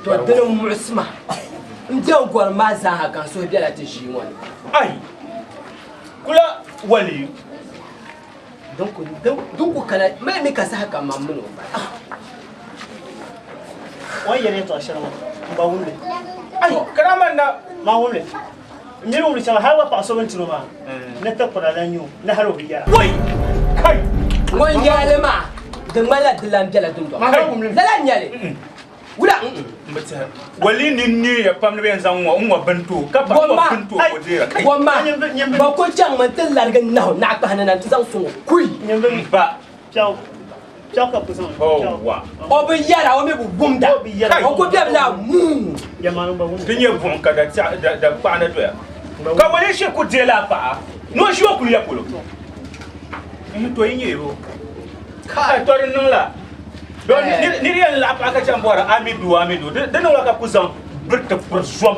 To dini m-muɣisi ma. M beni gɔrim maa zaaha ka n suhu bela ti ʒii ŋɔ ni. Ai! Kula wali. Din ku kana, mali mi ka saha kam man mini o m-bala. O ni yɛli yɛtɔɣ shɛli ŋɔ, m ba wum li. Ai! Karama na. Man wum li. M mi ni wum li shɛm, hal gba paɣ so bɛ ni tiri o maa, ni tikpira lan nyɛ o, ni hal o bi yɛra. Woi! Kai! Ŋun yɛli li maa, di ŋmanila di lan bela dundɔŋ ni. Lala n-nyɛ li. Wula? M bi tɛhi. Wali ni neeya pam ni bɛ yɛn zaŋ ŋɔ n-ŋɔ bini ti o, ka pa ŋɔ bini ti o ka o deera. Kai! Gomma, bɛ ku chaŋmi nti larigi nahu naɣikpahi ni na nti zaŋ sɔŋ o kui. M ba. O bi yɛra, o mi bi wumda, o ku bɛbila muu. Di nyɛ buɣim ka da kpaɣa na doya, ka wali shiri ku deela a paɣa ni o ʒi o kuli ya polo. To yi nyɛ o. Kai! To di niŋla. Don nir yɛn laɣi paɣa ka chaŋ bɔri Amidu Amidu di niŋla ka ku zaŋ biriti kpuri zom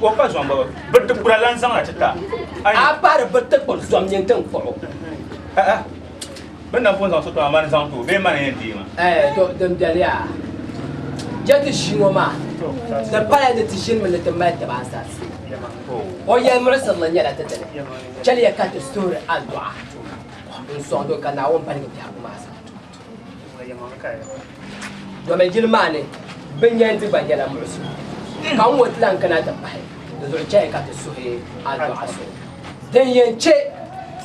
o pa zom baba biriti kpura lan zaŋ na ti ta. A pahiri biriti kpuri zom nyin ti n kpuɣi o. Bɛ ni na pun zaŋ so ti ma mani zaŋ ti o bee mani yɛn deei ma. To din beni yaa je ti ʒii ŋɔ maa di pala ni ti ʒinimi ni ti mali tiba ansarisi. O yɛlimuɣisirili nyɛla ti dini. Chɛliya ka ti suhiri adua n-sɔŋdi o ka Naawuni baligi biɛhigu maa zaa. Domin yili maa ni binyɛndi gba nyɛla muɣisigu, ka n ŋɔ ti lan kana ti pahi di zuɣu chɛya ka ti suhi adua so din yɛn chɛ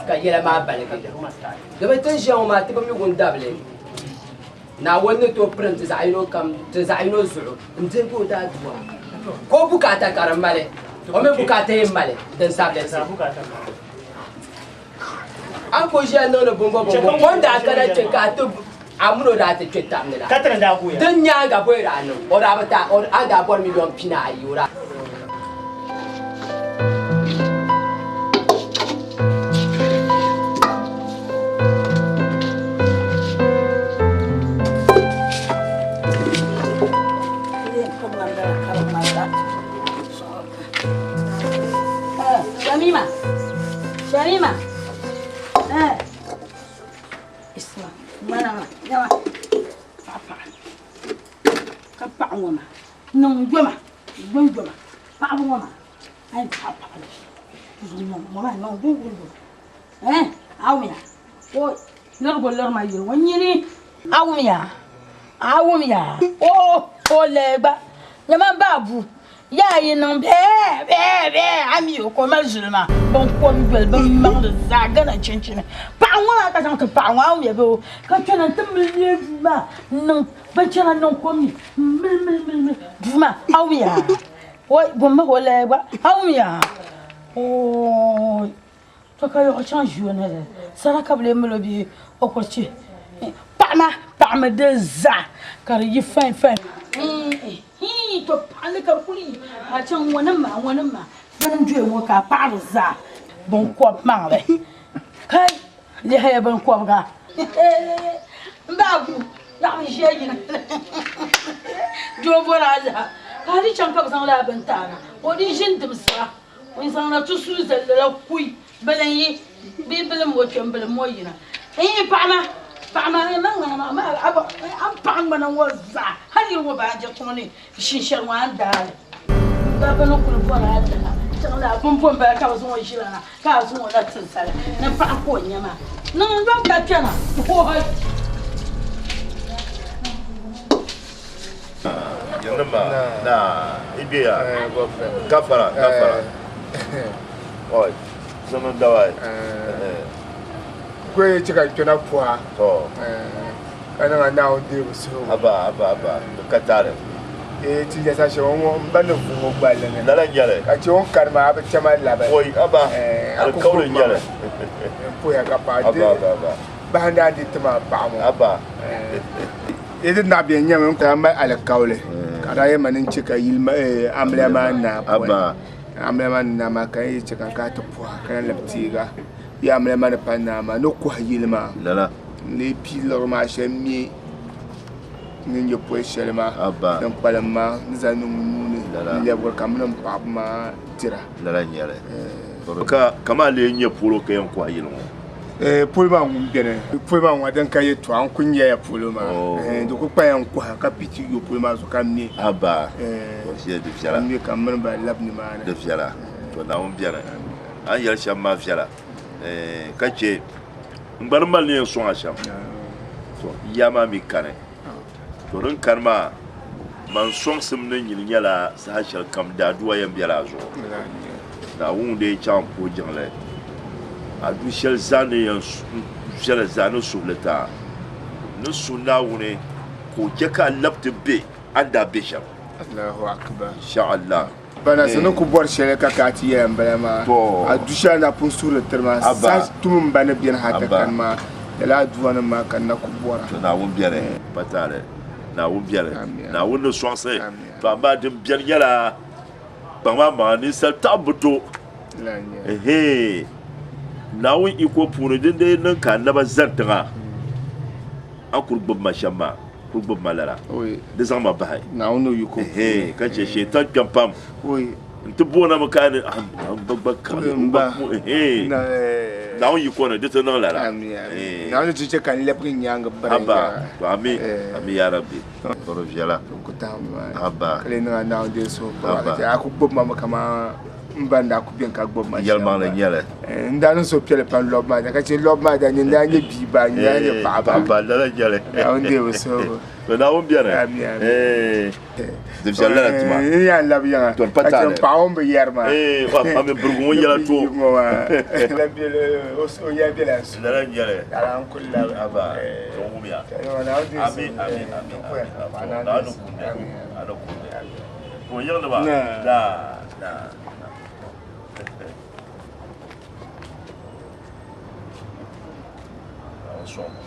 ka yɛla maa baligi. Domin ti ni ʒiya ŋɔ maa ti bi mi wundabili Naawuni ni tooi pirim ti zaɣ yino kam ti zaɣ yino zuɣu n-deegi o daadua ka o bukaata ka di mali, o mi bukaata yɛn mali din tabili ti. A ni kul ʒiya niŋdi bɔmbɔbɔmbɔ, o ni daa kana kpe ka a ti a min o daa ti kpe tab ni la, din nyaaŋa bɔyi daa niŋ? O daa bi ti a, a ni daa bɔri miliɔn pinaayi o daa. Shamima, Shamima, eh, Isma, ŋmana maa, nyama, paɣa paɣa, ka paɣa ŋɔ maa, niŋ joma, jom joma, paɣaba ŋɔ maa, a yi paɣa paɣa li, zuŋ ŋɔ maa niŋ jom jom joma, eh, a wumya, o lirigu liri ma yuli ŋɔ nyini, a wumya, a wumya, o o lee gba, nyama m ba bu. Yaa yi niŋ bɛɛ bɛɛ bɛɛ a mi o ka o mali zuli maa bin kom doli bin maŋli zaa gana chinchini paɣa ŋɔ maa ka zaŋ ti paɣa ŋɔ a wumya bee o ka kpɛna n ti mili lee duu maa n niŋ binchɛra niŋ kom ni n mili mili mili mili duu maa a wumya o gummi o laya gba a wumya ooi to ka yɔɣu chaŋ ʒi o ni sara ka bi lee mali o bee o kuli chɛ paɣa maa paɣami di zaa ka di yi fain fain Hii to paɣili ka di kuli yi ka a chaŋ ŋɔnim maa ŋɔnim maa bini n doya ŋɔ ka a paɣiri zaa binkob maŋli kai lihaya binkobga n baa bu yaɣi ʒiya yina doo bɔri a liha ka a di chaŋ ka bi zaŋ lala bini ti a na o di ʒini dimsira n zaŋla ti suui zali lala kui Bili n yi bee bili m-mo kpe m-bili m-mo yina. N yi paɣa ma, paɣa ma, man ŋmana maa, ma a ba, a ni paɣi ŋmana ŋɔ zaa, hal yili ŋɔ baanjiri tiŋ ni shinshɛri ŋɔ a ni daai li. Dabba ni kuli bɔri a liha chaŋ laa bini bo m-bala ka bɛ zaŋ o ʒila na ka a zaŋ o na ti zali ni paɣa ka o nya maa. Niŋ n yom ka kpɛna, hoohai. Yanima na ibiya gafara gafara. Oi, sunu dawai. Kwe chika kpɛna puha. To. Ka niŋ a Naawuni deebu suhigu. Aba aba aba di ka taali. Ee ti yɛsa shɛm ŋɔ n ba ni vu ŋɔ gballi ni. Lala n-nyɛli. Ka che o ni kari maa a bi chɛ ma labi. Oi aba alikauli n-nyɛli. N puhiya ka paɣa Aba aba aba. Bahi ni a di ti ma paɣa ŋɔ. Aba. Yi di naɣ bɛ nyɛmi n kuli mali alikauli ka daa yɛn ma ni n chɛ ka yili amiliya maa naai pɔi. Amiliya maa ni naai maa ka n yi chɛ ka n kana ti puhi a ka na labi teeg a. Bee amiliya maa ni pa naai maa ni kɔhi yili maa n-lee pii liɣiri maa shɛli m-me ni nyɛ pɔi shɛli maa din kpalim maa ni zaŋ niŋ n nuu ni n-lɛbigiri ka m mini m paɣiba maa dira. Lala n-nyɛ li. Ka kaman a lee nya polo ka yɛn kɔhi yili ŋɔ? Polo maa ŋun beni polo maa ŋɔ din ka yɛltɔɣa n ku nyɛya polo maa di ku kpaya n kɔha ka piti yo polo maa zuɣu ka me Haba di viɛla me ka mini ba labi nimaani di viɛla to Naawuni beni a ni yɛli shɛm maa viɛla ka chɛ n gba ni mali ni yɛn sɔŋ a shɛm to ya maa mi kani to din kani maa man sɔŋsim ni nyini nyɛla saha shɛli kam daadua yɛn bela a zuɣu Naawuni dee chaŋ puhi jiŋli a du shɛli zaa ni yɛn viɛla zaa ni suhili ti a ni suhi Naawuni ka o chɛ ka a labi ti be a ni daa be shɛm. Allahu akbar. Insha Allah. Bana ni ku bɔri shɛli ka ka a ti yɛla m-bala maa. A du shɛli a ni daa pun suhiri tiri maa, saha tum m ba ni beni hal ti kani maa, lala aduanim maa ka n na ku bɔra. To Naawuni beni, pa taali. Naawuni beni. Naawuni ni sɔŋsi. To amaa din beni nyɛla kpaŋ maa maŋa ninsal taɣibu bi to. Ɛhɛɛ. Naawuni iko puuni din dee niŋ ka a naba zani tiŋa, a ni kuli gbubi ma shɛm maa, kuli gbubi ma lala. Di zaŋ ma bahi. Ɛhɛɛ. Ka chɛ shaitan kpɛm pam nti booni a mi ka a ni n ba gba kaɣili n gba ku ɛhɛɛ. Naawuni yiko ni di ti niŋ lala. Naawuni ti chɛ ka n lɛbigi n nyaaŋa bari Haba. To ami. Ami ya Rabbi. To di viɛla. Ku taɣim maa. Haba. Ka lee niŋ a Naawuni deei suhukpaɣili. Haba. A ku gbubi ma mi kaman n ba ni daa ku beni ka gbubi ma shɛm. Yɛlimaŋli n-nyɛ li. N daa niŋ suhupiɛlli pam lɔbu maa daa, ka chɛ lɔbu maa daa nyɛ n daa nyɛ bia ba, n daa nyɛ paɣa ba. Haba, lala n-nyɛ li. Naawuni deei bɛ suhigu. To Naawuni beni. Ami, ami. Di viɛli lala tuma. N yɛn labi yiŋa. To di pa Ka chɛ taali. n paɣa ŋun bi yɛri maa. A mi birigu ŋun yɛla to. La beli o ya bela n su. Lala n-nyɛ li. Lala n kuli labi. Haba, to ŋumiya. Naawuni deei Ami, suhigu. ami, ami, ami. Naawuni kumdi. Naawuni kumdi. Ka o yiŋli maa? Naa. Naa, naa. Naawuni sɔŋ ma.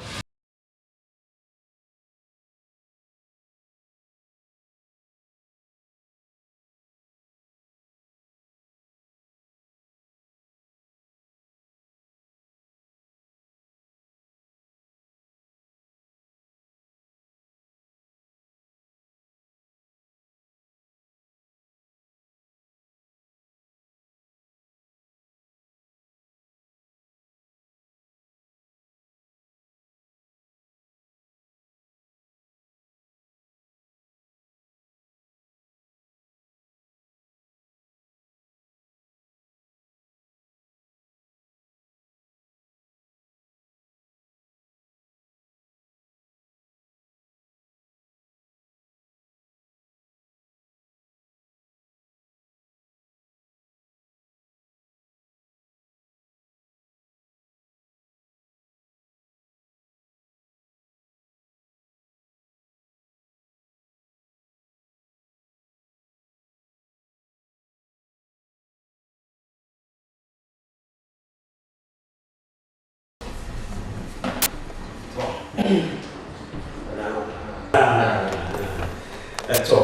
To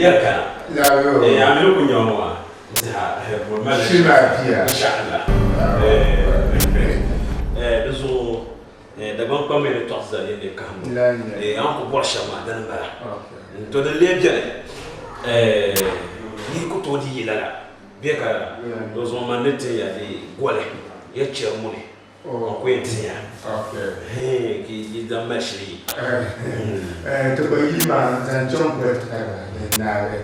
yɛli kana a mi ku nyɛ ŋɔ inshallah di zuɣu Dagbaŋ kpamba yi ni tɔɣisi zali yɛn lee kahim o. A ni ku bɔri shɛm maa, dini m-bala. To din lee beni, yi ku tooi di yi lala bee ka lala, to zuŋɔ man ni tin ya di goli ya chɛri muni n ku yɛn tin ya ka yi dan mali shili yi. Ti kpa yili maa zaŋ chaŋ goli tatariga din naagi,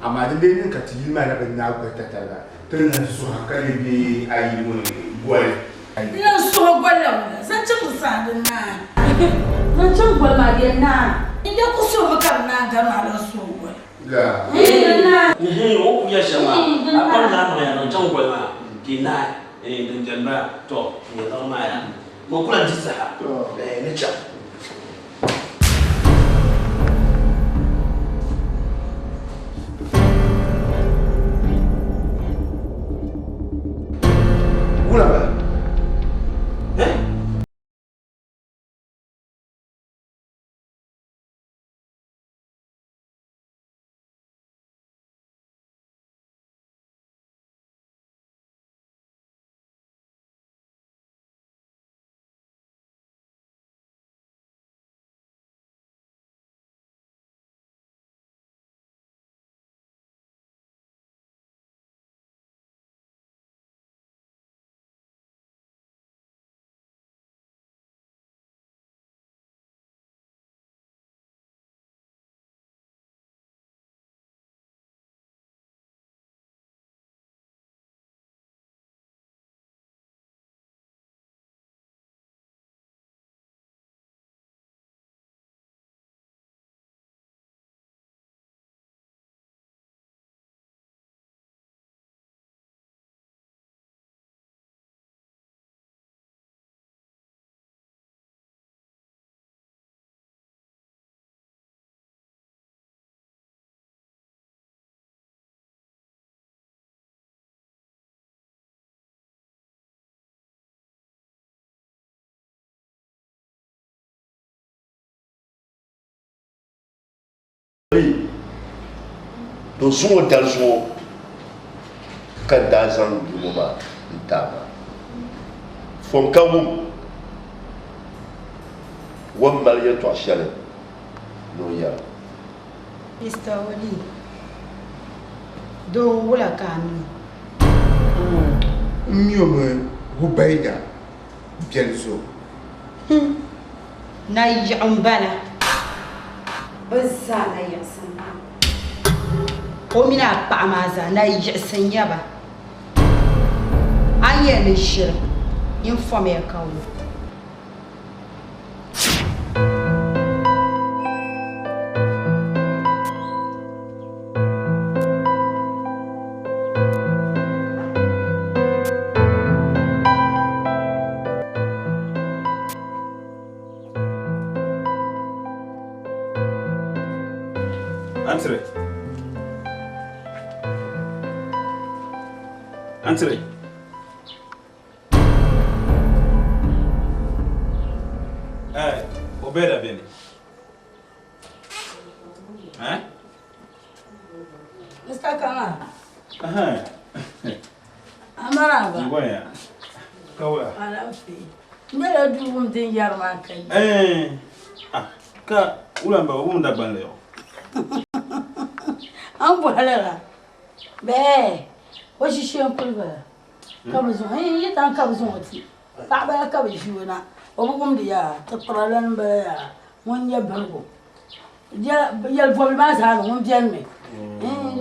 amaa di lee niŋ ka ti yili maa na bi naagi goli tatariga, ti ni lahi suhi a ka lee be a yili ŋɔ ni goli. N lan suhi goli la wula zaŋ chaŋ di saha din naai. Zaŋ chaŋ goli maa di yɛn naai. N nya ku suhimi ka di naai gari maa lan suhi goli. Din naai. N o ku ya shɛm maa, a kpari laa niŋ ya zaŋ chaŋ goli maa ka yi naai din beni maa, tɔ n yɛliɣi maa ya. Man ku lan di saha ni chaŋ. Wula ba? To zuŋɔ dali zuɣu ka n daa zaŋ bia ŋɔ maa n-ti a maa. Fom ka wum o ni mali yɛtɔɣ shɛli ni o yɛra. Mister Wali, doo wula ka a niŋ? M mi o mi Hubaida biɛli zuɣu. Nayiɣi m-bala. Bɛ zaa nayiɣisi m-bala. O mini a paɣa maa zaa nayiɣisi n-nyɛ ba. A ni yɛli ni ʒiri, nyin fɔmiya ka wum. Antire. Antire. Eh, Obeda beni. Eh? Mr. Kanga. Aha. Amaraba. Ngoya. Kawula. Alaafee. N nyɛla duu wum din yɛri maa ka yi. Eh. Ah, ka wula m-ba wum Dagbanli yɔ. An bɔhi lala. Bɛɛ o ʒishee n-kuli bala. Ka bɛ zaŋ yi tan ka bɛ zaŋ o ti. Paɣaba la ka bɛ ʒi o na. O bi wumdi yaa. Ti kpiralana m-bala yaa. Ŋun nyɛ birigu. Yɛli bɔbili maa zaa ni ŋun beni mi.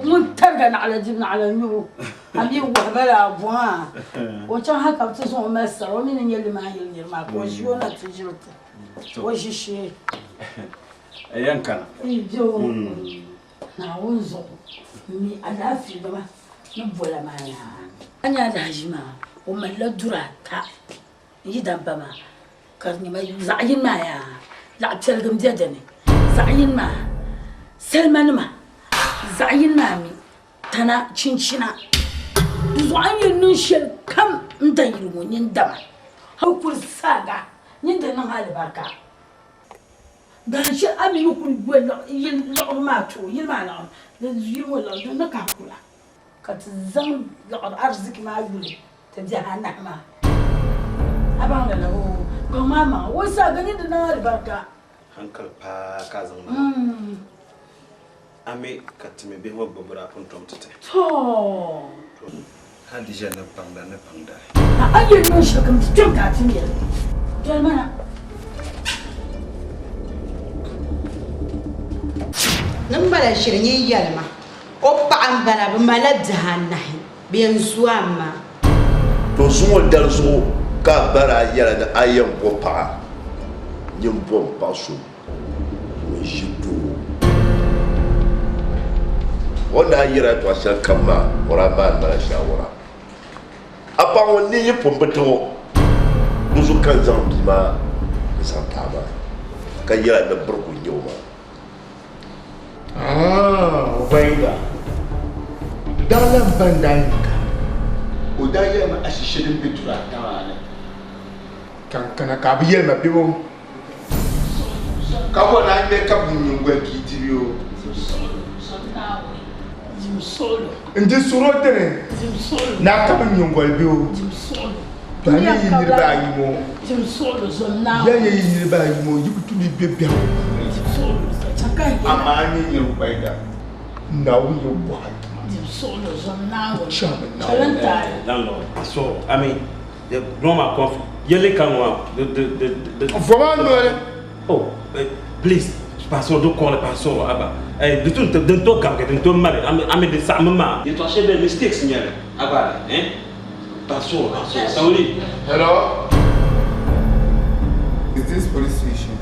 Ŋun tariga naɣila dibu naɣila nyubu. A mi wahi bala a buŋa. O chaŋ hali ka bɛ ti zaŋ o mali sara o mi ni nyɛ limaan yili niri maa ka o ʒi o na ti ʒiri ti o ʒishee. Yɛn kana. Bɛ o Naawuni zuɣu m mi alaafee dama ni bola maa yaa. A nya alahaʒi maa o malila duri ata n-yi dabba maa. Ka di nyɛma zaɣ yini maa yaa zaɣ piɛligi m-be di ni, zaɣ yini maa salimanima, zaɣ yini maa mi tana chinchina. Di zuɣu a ni yɛn niŋ shɛli kam n-da yili ŋɔ nyin dama a bi kuli saaga nyin di niŋ alibarika. Dahin shɛli a mi ni kuli doli yili liɣiri maa ti o, yili maa liɣiri, yili ŋɔ liɣiri di ni ka a kula ka ti zaŋ liɣiri ariziki maa yuli Ti bihi anahi maa, a baŋ lala oo, gbaŋ maa maŋa o zaa ka nyɛ di niŋ alibarika. Hankali paa ka a zaŋ na maa. A mi ka ti mi bihi ŋɔ gbubbu daa pun tom ti ti. Tɔ! Hal di ʒiya ni baŋda ni baŋdali. Ka a yɛn niŋ shɛli kam ti kpɛm ka a ti yɛli, Doli ma na. Ni m bala shiri nyin yɛli ma, o paɣa m-bala bɛ malila bihi anahi. Bɛ yɛn zu a ma. To zuŋɔ dali zuɣu ka a bari a yɛla ni a yɛn bo paɣa, nyin bom paɣ so ŋun ʒi doo. O ni daa yɛri a yɛtɔɣ shɛli kam maa, o daa maani ma la shaawara. A paɣ ŋɔ ni yi pun bi ti o, di zuɣu ka n zaŋ bia maa n-zaŋ ti a maa, ka yɛl a ni birigu n-nyɛ o maa. Ah, Ubaida. Daa lan ban daa yi ka. O daa yɛli ma ashishe din be duri ata maa ni. Ka n kana ka a bi yɛli ma bebo. Ka bɔ ni a ŋmɛ ka bu nyingoli ka yi diri o. N di suhuri o dini ni a ka bi nyingoli be o. To a ni yi niriba ayi ŋɔ, ya yɛn yi niriba ayi ŋɔ yi bi tu ni bɛ biɛhigu puuni, amaa a ni nyɛ Ubaida, Naawuni yɛn bɔhi a tuma, o chami Naawuni. So, I mean, the normal conf, yɛli ka ŋɔ, the. Vɔma noli. Oh, please, pastor, do call pastor, aba. Eh, di tun din to gabigi, din to mali, I mean, di saɣimi maa. Yɛtɔɣ shɛli bɛ mistakes nyɛli, aba, eh? Pastor, pastor, Sauli. Hello? Is this police station?